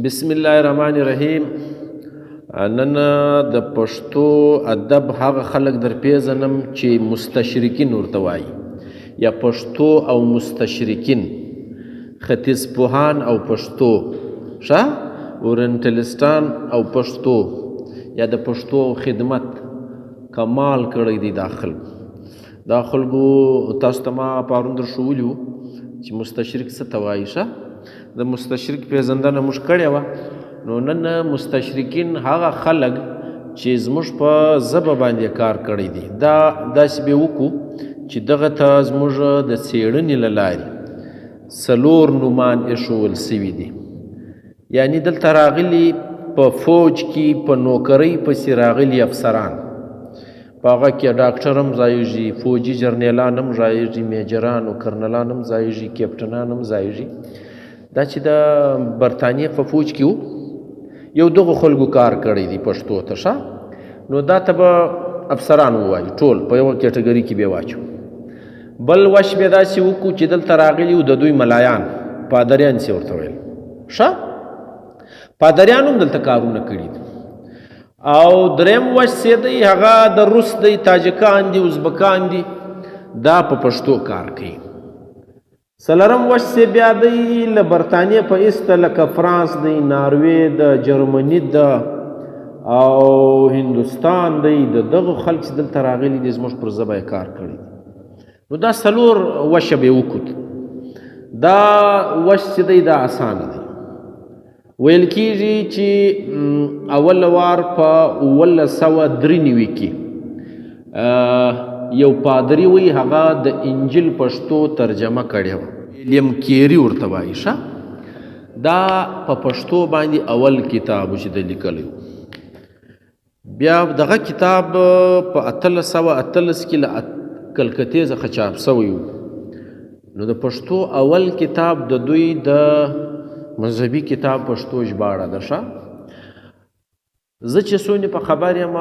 بسم الله الرحمن الرحیم. نن د پښتو ادب هغه خلک در پیژنم چې مستشرقین ورته وایي، یا پښتو او مستشرقین، ختیځ پوهان او پښتو، ښه اورینټلیسټان او پښتو، یا د پښتو خدمت کمال کړی دی دا خلکو. دا خلکو تاسو ته ما پرون در ښوولي وو چې مستشرق څه ته وایي. ښه، د مستشرق پېژندنه موږ کړې وه. نو نن مستشرقین هغه خلک چې زموږ په ژبه باندې کار کړی دی، دا داسې به وکړو چې دغه ته زموږ د څېړنې له لارې څلور نومان ایښوول سوي دي. یعنی دلته راغلي په فوج کې په نوکرۍ پسې راغلي افسران، په هغه کې ډاکټر هم ځایږي، فوجي جرنیلان هم ځایږي، میجران او کرنلان هم ځایږي، کیپټنان هم ځایږي. دا چې د برتانیې په فوج کې وو، یو دغو خلکو کار کړی دی پښتو ته. ښه، نو دا ته به افسران ووایو، ټول په یوه کیټګري کې به واچو. بل وش به داسې وکړو چې دلته راغلي وو د دوی ملایان، پادریان څه ورته ویل. ښه، پادریان هم دلته کارونه کړي دي. او دریم وش څه دی، هغه د روس دی، تاجکان دي، ازبکان دي، دا په پښتو کار کوي. څلورم وش څه بیا دی له برتانیې په ایسته، لکه فرانس دی، ناروې ده، جرمني ده او هندوستان دی، د دغو خلک چې دلته راغلي دي زموږ پر ژبه یې کار کړی دی. نو دا څلور وشه به یې وکړو. دا وش چې دی دا اسانه دی. ویل کیږي چې اول وار په 1793 کې یو پادری وی، هغه د انجیل پښتو ترجمه کړې وه، ویلیم کیری ورته وایي. ښه، دا په پښتو باندې اول کتاب چې د لیکلی و. بیا دغه کتاب په 1818 کې له کلکتې څخه چاپ سوی و. نو د پښتو اول کتاب د دوی د مذهبي کتاب پښتو ژباړه ده. ښه، زه چې څونې په خبر یم،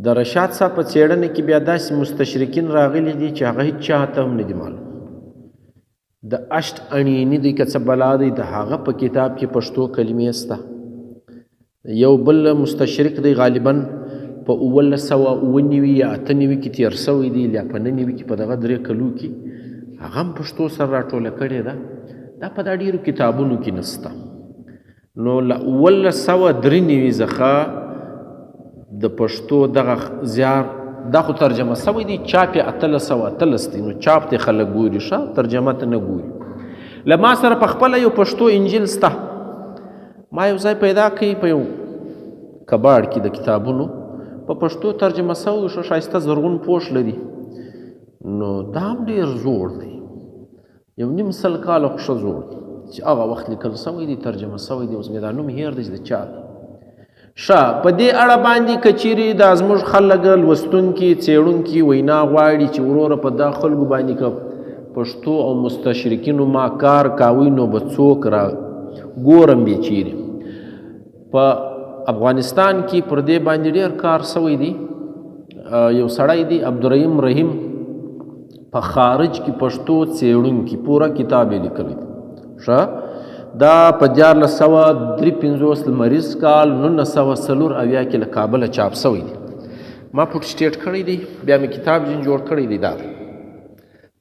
د رشاد صاحب په څېړنه کې بیا داسې مستشرقین راغلي دي چې هغه هېچا ته هم نه دي معلوم. د اشت اڼیني دی که څه بلا دی، د هغه په کتاب کې پښتو کلمې سته. یو بل مستشرق دی، غالبا په 1797 یا 98 کې تېر سوی دی، یا په 99 کې، په دغه درې کلو کې هغه هم پښتو سره راټوله کړې ده. دا په دا ډېرو کتابونو کې نسته. نو له 1793 څخه د پښتو دغه زیار، دا خو ترجمه سوی دی، چاپ یې 1818 دی، نو چاپ ته خلک ګوري، ښه ترجمه ته نه ګوري. له ما سره په خپله یو پښتو انجیل سته، ما یو ځای پیدا کړی په یو کباړ کې د کتابونو، په پښتو ترجمه سوی، ښه ښایسته زرغون پوښ لري. نو دا هم ډېر زوړ دی، 1.5 کاله خو ښه زوړ دی چې هغه وخت لیکل سوی دی، ترجمه سوی دی. اوس مې دا نوم هېر دی چې د چا دی. ښه، په دې اړه باندې که چیرې دا زموږ خلک لوستونکي څېړونکي وینا غواړي چې وروره په دا خلکو باندې که پښتو او مستشرقینو ما کار کاوی، نو به څوک را ګورم به چیرې. په افغانستان کې پر دې باندې ډېر کار سوی دی. یو سړی دی عبدالرحیم رحیم، په خارج کې پښتو څېړونکي، پوره کتاب یې لیکلی دی. ښه، دا په 1353 لمریز کال 1974 کې له کابله چاپ سوی دی. ما فوټوسټیټ کړی دی، بیا مې کتاب ځین جوړ کړی دی. دا دی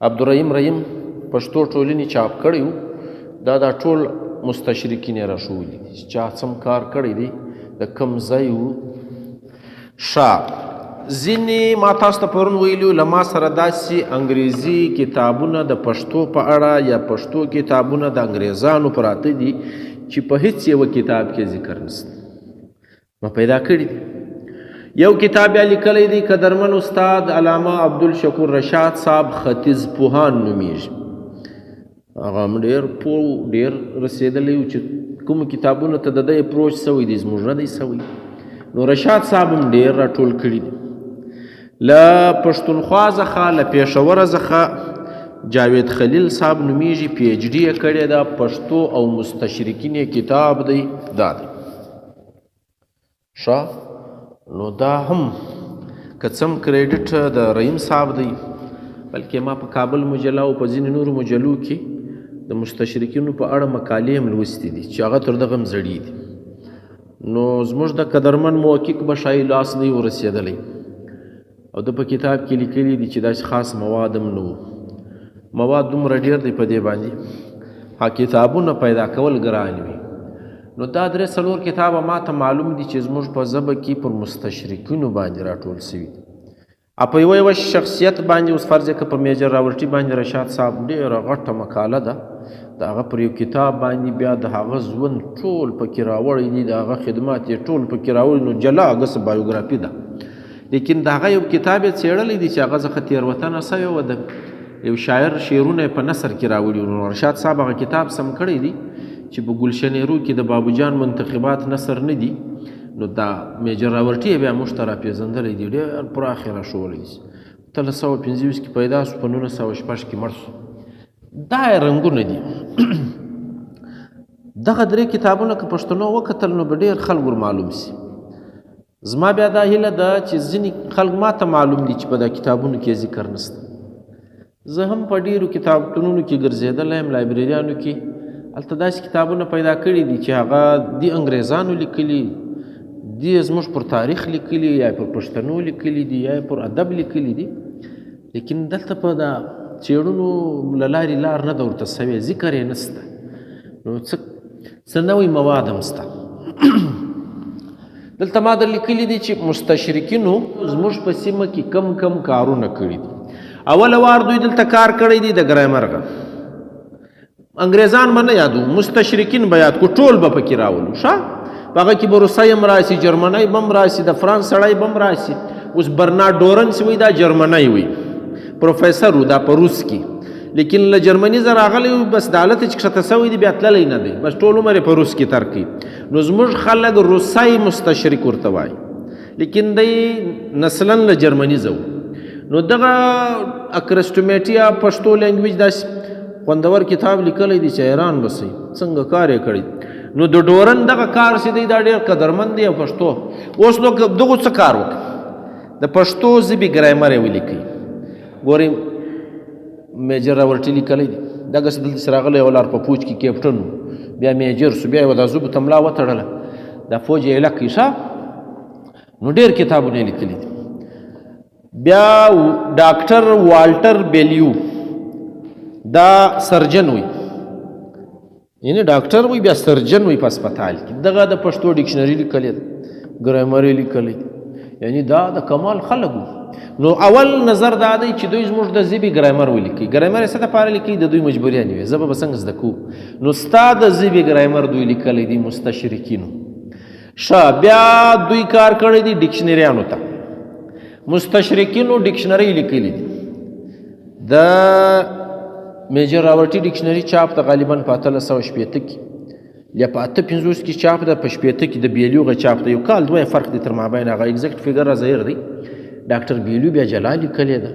عبدالرحیم رحیم پښتو ټولنې چاپ کړی و. دا دا ټول مستشرقین یې راښوولي دي چې چا څم کار کړی دی، د کوم ځای و. ښه، ځینې ما تاسو ته پرون ویلي، له ما سره داسې انګریزي کتابونه د پښتو په اړه یا پښتو کتابونه د انګریزانو پراته دي چې په هیڅ یوه کتاب کې ذکر نشته، ما پیدا کړي دي. یو کتاب یې لیکلی دی قدرمن استاد علامه عبدالشکور رشاد صاحب، ختیځ پوهان نومېږي. هغه هم ډېر پوه، ډېر رسېدلی و چې کومو کتابونو ته د ده اپروچ سوی دی، زموږ نه دی سوی. نو رشاد صاحب هم ډېر راټول کړي دي. له پښتونخوا څخه، له پېښوره څخه جاوید خلیل صاحب نومېږي، پی ایچ ډي یې کړې ده، پښتو او مستشرقین یې کتاب دی، دا دی. ښه، نو دا هم که څه هم کریډټ د رحیم صاحب دی، بلکې ما په کابل مجله او په ځینې نورو مجلو کې د د مستشرقینو په اړه مقالې هم لوستې دي چې هغه تر دغه هم زړې دي. نو زموږ د قدرمن محقق به ښایي لاس نه وي ورسېدلی، او ده په کتاب کې لیکلي دي چې داسې خاص مواد هم نه وو. مواد دومره ډېر دی په دې باندې، ها کتابونه پیدا کول ګران وي. نو دا درې څلور کتابه ما ته معلوم دي چې زموږ په ژبه کې پر مستشرقینو باندې راټول سوي دي. په یوه یوه شخصیت باندې اوس فرض که په میجر راورټي باندې رشاد صاحب ډېره غټه مقاله ده، د هغه پر یو کتاب باندې بیا د هغه ژوند ټول پکې راوړی دي، د هغه خدمات یې ټول پکې راوړي، نو جلا هغه څه بایوګرافي ده. لیکن د هغه یو کتاب یې څېړلی دی چې هغه څخه تېروتنه سوې وه، د یو شاعر شعرونه یې په نثر کې راوړي وو. نو رشاد صاحب هغه کتاب سم کړی دی چې په ګلشنیرو کې د بابوجان منتخبات نثر نه دي. نو دا میجر راورټي یې بیا موږ ته راپېژندلی دی، ډېر پراخ یې راښوولی دی. 1825 کې پیدا سو، په 1906 کې مړ سو. دا یې رنګونه دي. دغه درې کتابونه که پښتنو وکتل نو به ډېر خلک ور معلوم سي. زما بیا دا هیله ده چې ځینې خلک ما ته معلوم دي چې په دا کتابونو کې ذکر نشته. زه هم په ډېرو کتابتونونو کې ګرځېدلی یم، لایبریریانو کې، هلته داسې کتابونه پیدا کړي دي چې هغه دي انګریزانو لیکلي دي، زموږ پر تاریخ لیکلي یا پر پښتنو لیکلي دي یا پر ادب لیکلي دي، لیکن دلته په دا څېړنو له لارې لار نه ده ورته سوې، ذکر یې نشته. نو څه نوی مواد هم شته. دلته ما در لیکلي دي چې مستشرقینو زموږ په سیمه کې کم کم کارونه کړي دي. اوله وار دوی دلته کار کړی دی د ګرامرغه. انګریزان به نه یادو، مستشرقین به یاد کو، ټول به پکې راولو. ښه، په هغه کې به روسۍ هم راسي، جرمنی به هم راسي، د فرانس سړی به هم راسي. اوس برنارد ډورن چې وایي دا جرمنی وي، پروفیسر و دا په روس کې، لیکن له جرمني ځه راغلی و، بس د هلته چې کښته سوی دی بیا تللی نه دی، بس ټول عمر یې په روس کې تر کړي. نو زموږ خلک روسۍ مستشرق ورته وایي، لیکن دی نسلاً له جرمني ځه و. نو دغه اکرسټومیټیا پښتو لینګویج داسې خوندور کتاب لیکلی دی چې حیران به سئ څنګه کار یې کړی. نو د ډورن دغه کار چې دی دا ډېر قدرمن دی. او پښتو اوس نو دغو څه کار وکړي، د پښتو ژبې ګرامر یې ولیکئ. ګورئ میجر راورټي لیکلی دی، دغسې دلته چې راغلی یو لار په فوج کې کیپټن و، بیا میجر سو، بیا یې دا زوبو ته ملا وتړله، دا فوج یې ایله کړي. ښه، نو ډېر کتابونه یې لیکلي دي. بیا ډاکټر والټر بیلیو دا سرجن وي، یعنی ډاکټر وي بیا سرجن وي په هسپتال کې، دغه د پښتو ډکشنري لیکلې ده، ګرامر یې لیکلی دی، یعنی دا د کمال خلک وو. نو اول نظر دا دی چې دوی زموږ د ژبې ګرامر ولیکي. ګرامر یې څه دپاره لیکي؟ د دوی مجبوریانې وي، ژبه به څنګه زده کوو؟ نو ستا د ژبې ګرامر دوی لیکلی دی مستشرقینو. ښه، بیا دوی کار کړی دی ډکشنریانو ته. مستشرقینو ډکشنري لیکلي دي. د میجر راورټي ډکشنري چاپ ته غالباً په 1860 کې یا په 58 کې چاپ ده، په 60 کې د بیلیوغه چاپ ده، یو کال دوه فرق دی تر مابین، هغه ایگزیکټ فیګر را ظاهر دی. ډاکټر بیلیو بیا جلا لیکلې ده،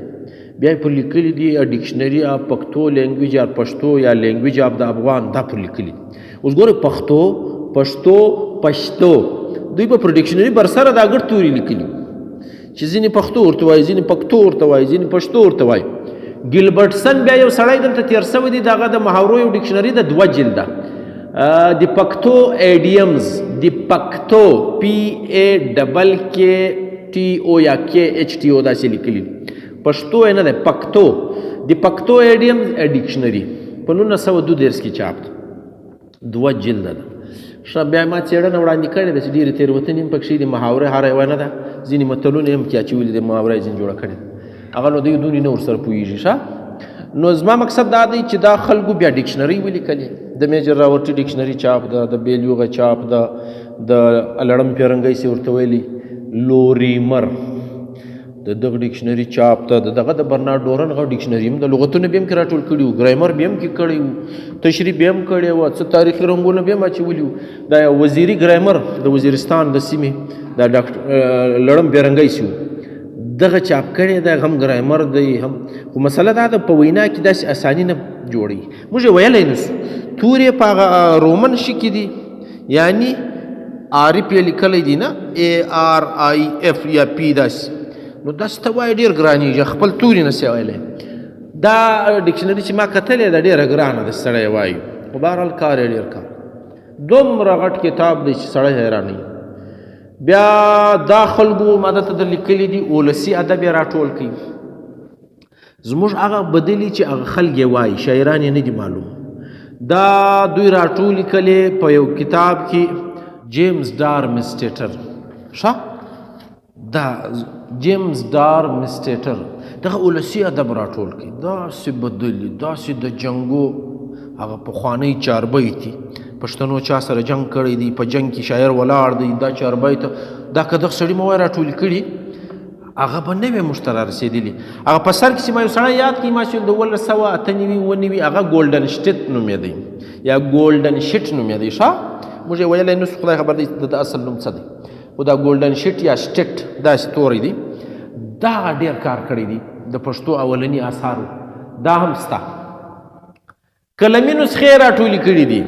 بیا یې پر لیکلي دي ډکشنري اف پښتو لینګویج یا پښتو یا لینګویج اف د افغان، دا پر لیکلي دي. اوس ګورئ پښتو پښتو پښتو دوی به پر ډکشنري بر سره دا ګډ توري لیکلي چې ځینې پښتو ورته وایي، ځینې پښتو ورته وایي، ځینې پښتو ورته وایي. ګیلبرټسن بیا یو سړی دلته تېر سوی دی، دغه د محاورو یو ډکشنري ده، دوه جلده، د پښتو ایډیمز، د پښتو پی ای ډبل کې ټي او یا کې ایچ ټي او داسې لیکلي، پښتو یې نه ده، پښتو، د پښتو ایډیمز ډکشنري په 1932 کې چاپ ده، دوه جلده ده. ښه، بیا ما څېړنه وړاندې کړې ده چې ډېرې تېروتنې هم پکښې دي، محاورې هره یوه نه ده، ځینې متلونه یې هم پکې اچولي دي، محاوره یې ځینې جوړه کړې ده، هغه نو دوی دونې نه ورسره پوهېږي. ښه، نو زما مقصد دا دی چې دا خلکو بیا ډکشنري ولیکلې، د میجر راورټي ډکشنري چاپ ده، د بیلیوغه چاپ ده، د الړم پیرنګی سي ورته ویلي لوریمر د دغه ډکشنري چاپ ته، د دغه د برنارد ډورن غو ډکشنري هم د لغتونه به هم کې راټول کړي وو، ګرامر به هم کې کړی وو، تشریح به هم کړی وو، څه تاریخي رنګونه به هم اچولي وو. دا وزیري ګرامر د وزیرستان د سیمې دا ډاکټر لړم پیرنګی سي دغه چاپ کړی دی، هم ګرامر دی هم، خو مسله دا ده په وینا کې داسې اساني نه جوړوي، موږ یې ویلی نه سو. تورې په هغه رومن شي کې دي، یعنی عارف یې لیکلی دی نه، ای آر آی اف یا پی داسې، نو داسې ته وایې ډېر ګرانېږي، خپل توري نه سي ویلی. دا ډکشنري چې ما کتلې ده ډېره ګرانه ده، سړی وایي، خو بهرحال کار یې ډېر کار، دومره غټ کتاب دی چې سړی حیران وي. بیا دا خلکو ما درته در لیکلي دي، اولسي ادب یې راټول کړي. زموږ هغه بدلي چې هغه خلک یې وایي، شاعران یې نه دي معلوم. دا دوی راټولې کړې په یو کتاب کې، جیمز ډار مسټیټر. ښه، دا جیمز ډار مسټیټر دغه اولسي ادب راټول کړي، داسې بدلي، داسې د جنګو هغه پخوانۍ چاربیتي، پښتنو چا سره جنګ کړی دی، په جنګ کې شاعر ولاړ دی، دا چاربیته دا که دغه سړي مو وای راټول کړي هغه به نه وي موږ ته رارسېدلي. هغه په سر کې چې ما یو سړی یاد کړي، ما چې د 1798 97 هغه ګولډن شټ نومېدی یا ګولډن شټ نومېدی. ښه، موږ یې ویلی نه سو، خدای خبر دی د ده اصل نوم څه دی، خو دا ګولډن شټ یا شټ داسې توری دی، دا ډېر کار کړی دی د پښتو اولني آثارو، دا هم سته. قلمي نسخې راټولې کړي دي.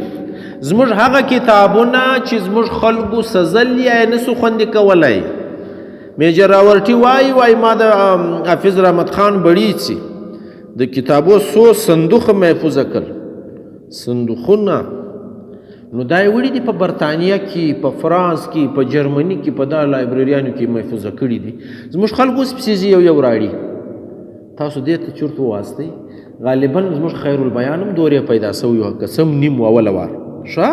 زموږ هغه کتابونه چې زموږ خلکو سزل یا یې نسو خوندي کولی. میجر راورټي وایي، وایي ما د حافظ رحمت خان بړیڅي د کتابو څو صندوقه محفوظه کړل، صندوقونه. نو دا یې وړي دي په برتانیا کې، په فرانس کې، په جرمني کې، په دا لایبرریانو کې محفوظه کړي دي. زموږ خلکو اوس پسې ځي یو یو راړي. تاسو دې ته چورت وواستئ، غالبا زموږ خیر البیان هم دورې پیدا سوی وه، که څه هم نیم اوله وار. ښه،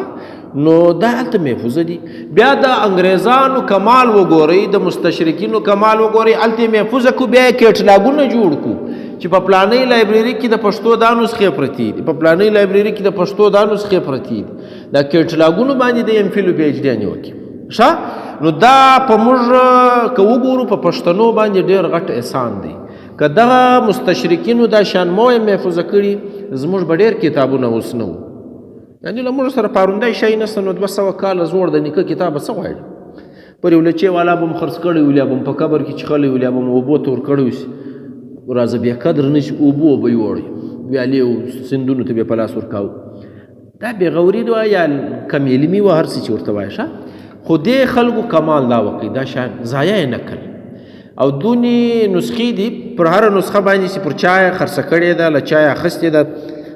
نو دا هلته محفوظه دي. بیا د انګریزانو کمال وګورئ، د مستشرقینو کمال وګورئ، هلته یې محفوظه کړو، بیا یې کیټلاګونه جوړ کړو چې په پلانۍ لایبرري کې د پښتو دا نسخې پرتې دي، په پلانۍ لایبرري کې د پښتو دا نسخې پرتې دي. دا کیټلاګونو باندې د ایم فیل او پي ایچ ډي نیوکې. ښه، نو دا په موږ که وګورو په پښتنو باندې ډېر غټ احسان دی. که دغه مستشرقینو دا شیان مو یې محفوظه کړي، زموږ به ډېر کتابونه اوس نه وو. یعنې له موږ سره پاروندی شی نشته، نو 200 کاله زوړ د نیکه کتاب به څه غواړي؟ پر یو لچې والا به م خرڅ کړی وي، یا به م په قبر کې چښلی وي، یا به م اوبو ته ورکړی وي، راځه بې قدر نه شي، اوبو به یې وړي، ویالې او سیندونو ته به یې په لاس ورکاوه. دا بېغوري وه یا کم علمي وه، هر څه چې ورته وایې. ښه، خو دې خلکو کمال دا وکړي، دا شیان ضایع یې نه کړل. او دونې نسخې دي، پر هره نسخه باندې چې پر چا یې خرڅه کړې ده، له چا یې اخیستې ده،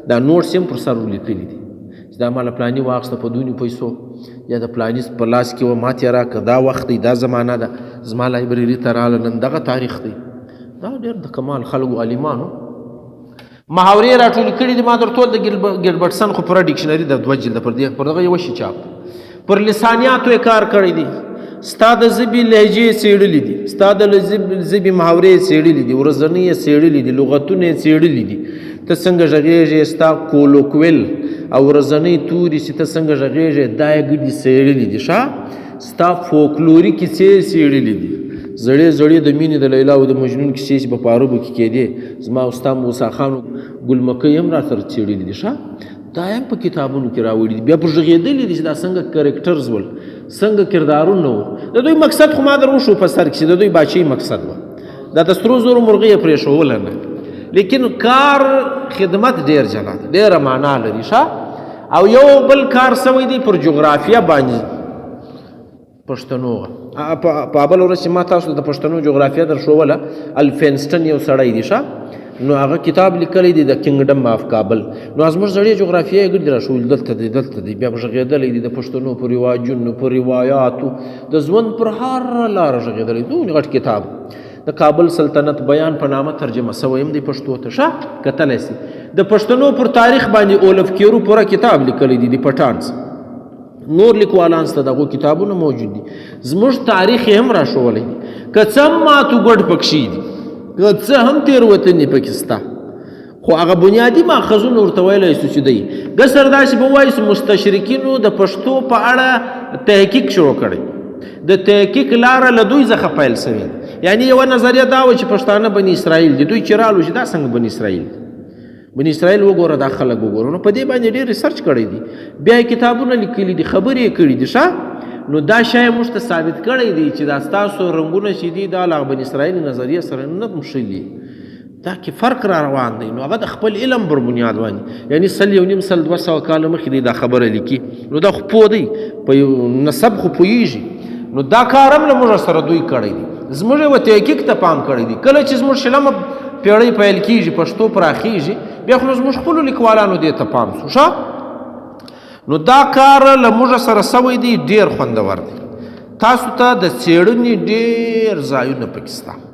دا نوټس یې هم پر سر ولیکلي دي چې دا ما له پلاني واخیسته په دونې پیسو، یا د پلاني په لاس کې وه، ما ترې راکړه، دا وخت دی، دا زمانه ده، زما لایبرري ته راغله، نن دغه تاریخ دی. دا ډېر د کمال خلکو عالمانو محاورې راټولې کړې دي. ما درته وویل د ګیلبرټسن خو پوره ډکشنري د 2 جلده پر دې پر دغه یوه شي چاپ، پر لسانیاتو یې کار کړی دی، ستا د ژبې لهجې یې څېړلې دي، ستا د ژبې محاورې یې څېړلې دي، ورځنۍ یې څېړلې دي، لغتونه یې څېړلې دي، ته څنګه غږېږې، ستا کولوکویل او ورځنۍ توري چې ته څنګه غږېږې دا یې ګډې څېړلې دي. ښه، ستا فوکلوري کیسې یې څېړلې دي، زړې زړې د مینې د لیلا او د مجنون کیسې چې په عربو کې کېدې، زما او ستا موسی خان ګلمکۍ هم را سره څېړلې دي. ښه، دا یې هم په کتابونو کې راوړي دي، بیا پر غږېدلي دي چې دا څنګه کرکټرز ول، څنګه کردارونه وو. د دوی مقصد خو ما در وښو په سر کې چې د دوی باچهي مقصد وه، دا د سرو زرو مرغۍ یې پرېښوله نه، لیکن کار خدمت ډېر جلا دی، ډېره معنا لري. ښه، او یو بل کار سوی دی پر جغرافیه باندې پښتنو. په بله ورځ چې ما تاسو ته د پښتنو جغرافیه در ښووله، الفینسټن یو سړی دی، ښه، نو هغه کتاب لیکلی دی د کینګډم آف کابل. نو زموږ زړې جغرافیه یې ګرد راښوولې، دلته دی دلته دی، بیا غږېدلی دی د پښتنو پر رواجونو، پر روایاتو، د ژوند پر هره لاره غږېدلی. دونه غټ کتاب د کابل سلطنت بیان په نامه ترجمه سوی هم دی پښتو ته. ښه، کتلی سي. د پښتنو پر تاریخ باندې اولف کیرو پوره کتاب لیکلی دی، د پټانس نور لیکوالان سته، دغو کتابونه موجود دي. زموږ تاریخ یې هم راښوولی دی، که څه هم ماتو ګډ پکښې دي، که څه هم تېروتنې پکې سته، خو هغه بنیادي ماخذونه ورته ویلی سو چې دی ګسر داسې به ووایي چې مستشرقینو د پښتو په اړه تحقیق شروع کړی، د تحقیق لاره له دوی څخه پیل سوې ده. یعنې یوه نظریه دا وه چې پښتانه بني اسرائیل دي، دوی چې رالو چې دا څنګه بني اسرائیل دي، بني اسرائیل وګوره، دا خلک وګوره، نو په دې باندې ډېر ریسرچ کړی دی، بیا یې کتابونه لیکلي دي، خبرې یې کړي دي. ښه، نو دا شی موږ ته ثابت کړی دی چې دا ستاسو رنګونه چې دي دا له بني اسرائیل نظریه سره نه مښلي، دا کې فرق را روان دی. نو هغه د خپل علم پر بنیاد باندې، یعنې سل یو نیم سل 200 کاله مخکې دی دا خبره لیکي، نو دا خو پوه دی، په یو نسب خو پوهېږي. نو دا کار هم له موږ سره دوی کړی دی، زموږ یوه تحقیق ته پام کړی دی. کله چې زموږ شلمه پیړۍ پیل کیږي، پښتو پراخیږي، بیا خو زموږ خپلو لیکوالانو دې ته پام سو. ښه، نو دا کار له موږ سره سوی دی، ډیر خوندور دی. تاسو ته د څېړنې ډیر ځایونه پکې سته.